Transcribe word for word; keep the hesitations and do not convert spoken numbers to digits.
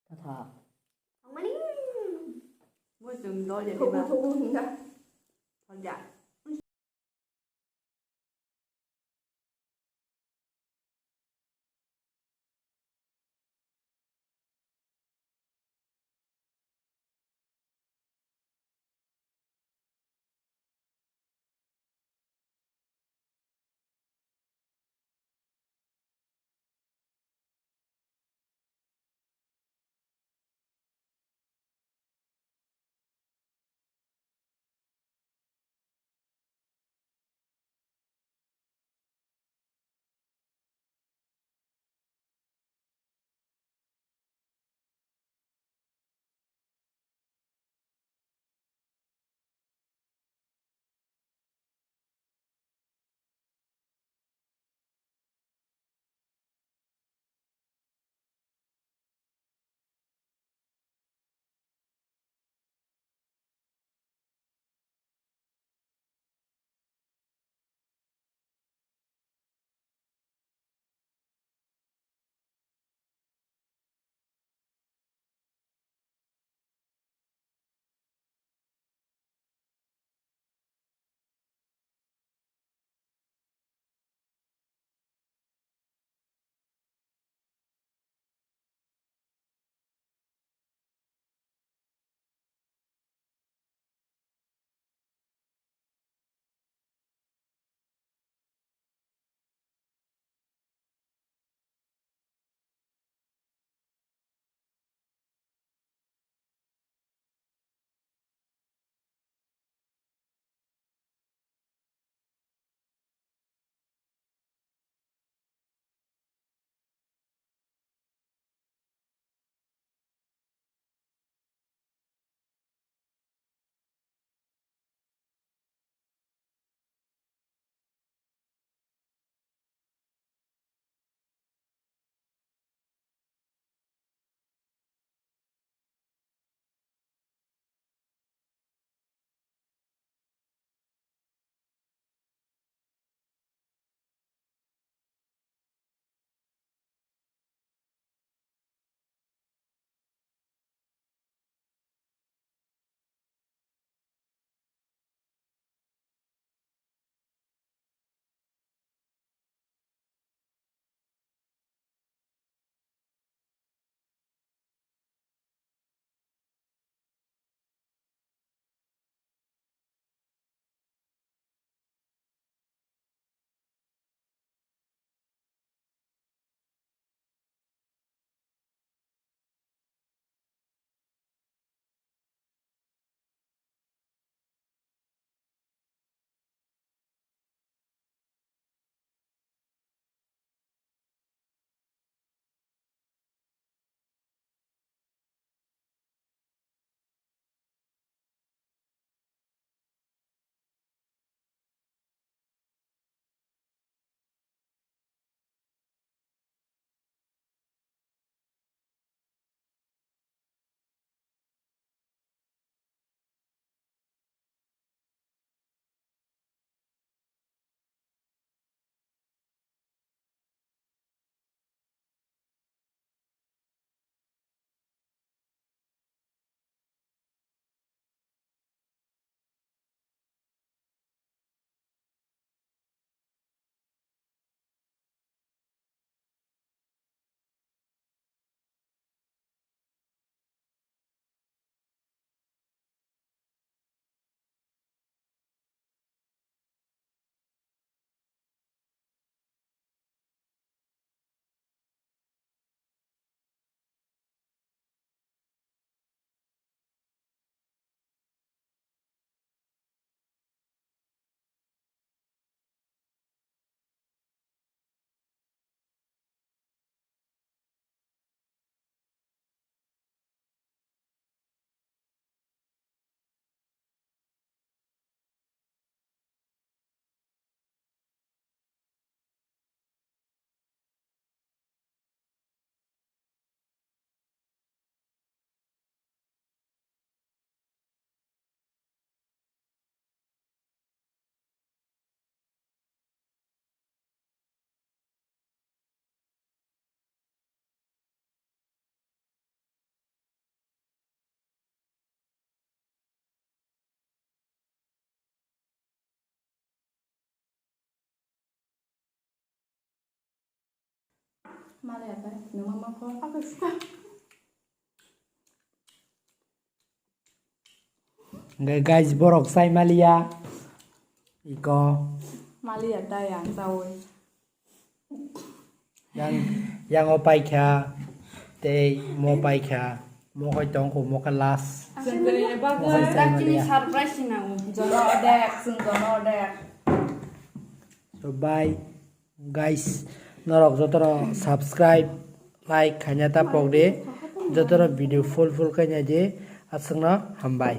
Tata. Bo chwng dol ya. Thogo, thogo hwnka. Thok ya. Maliya tai, numa mako, apa suka? Hingke guys, borok chai maliya. Iko. Maliya tai ang chawi. Yang, yang o paikha, tei mo paikha, mo koi tongkho, mo khe last. Chwng kwrwini bagwi. Mo koi chai maliya. Surprise hinango. Jono odek, chwng jono odek. So bye guys, norok jotoro subscribe, like khaina ta pok di, jotoro video full full khaina di, aswkno hambai.